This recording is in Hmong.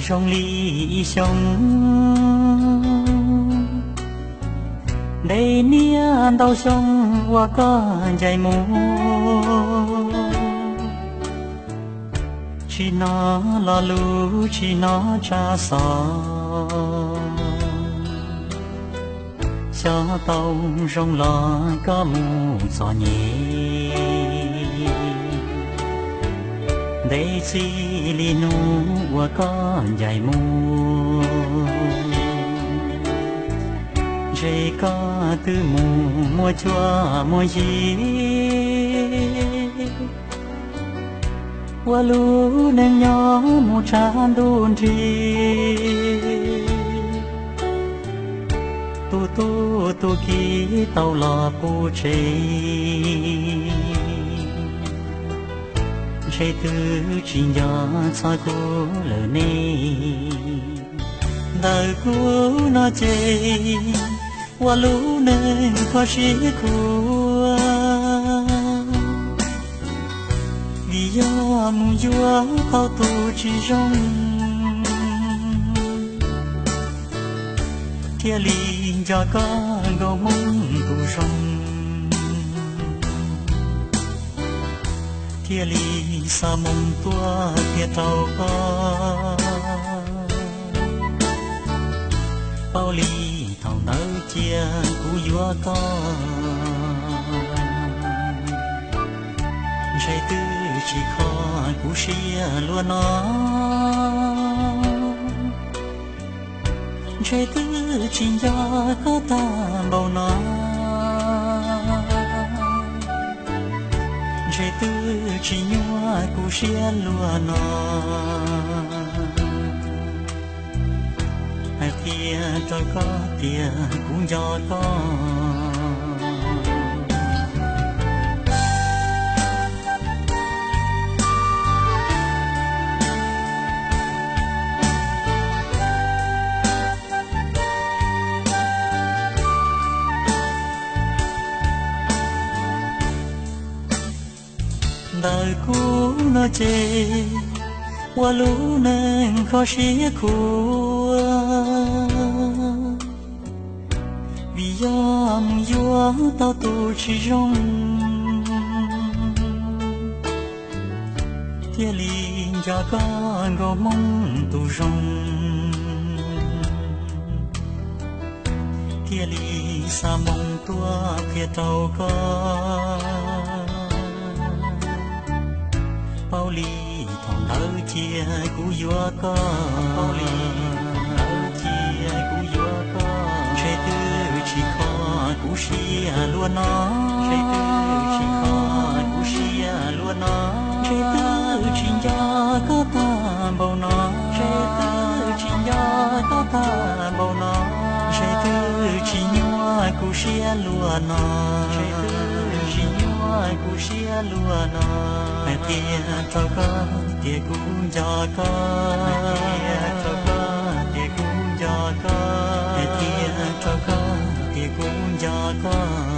Zoo li ib xyoo, ntev niaj ntau xyoo uas koj ncaim mus, tsis hnov lo lus tsis hnov tsab xov, xyov tau zoo los koj mus txom nyem. Ntev txij li hnub uas koj ncaim mus, ntshe koj twb mus muaj cuab muaj yig, ua lub neej nyob mus tshav ntuj nrig. Tus tub tus kiv tau los pub tsev, ntshe twb tsis nco txog kuv lawm ne. Ntawm kuv no ces ua lub neej kho siab khuav, vim yog mus yuav tau tus tsis zoo, thiaj li nco koj nkauj hmoob tus zoo, thiaj li xa moo tuaj qhia rau koj. Paub li thaum ntawd cia kuv yuav koj, ntshe twb tsis kho kuv siab luaj no, ntshe twb tsis nco koj tag npaum no, ntshe twb tsis nyuaj kuv siab luaj no. Hais qhia rau koj tias kuv nco koj. Ntawm kuv no ces ua lub neej kho siab khuav, vim yog mus yuav tau tus tsis zoo, thiaj li nco koj nkauj hmoob tus zoo, thiaj li xa moo tuaj qhia rau koj. Paub li thaum ntawd cia kuv yuav koj, paub li thaum ntawd cia kuv yuav koj, ntshe twb tsis kho kuv siab luaj no, ntshe twb tsis kho kuv siab luaj no, ntshe twb tsis nco koj tag npaum no, ntshe twb tsis nco koj tag npaum no, ntshe twb tsis nyuaj kuv siab luaj no, ntshe twb tsis nyuaj kuv siab luaj no. Hais qhia rau koj tias kuv nco koj, hais qhia rau koj tias kuv nco koj, hais qhia rau koj tias kuv nco koj.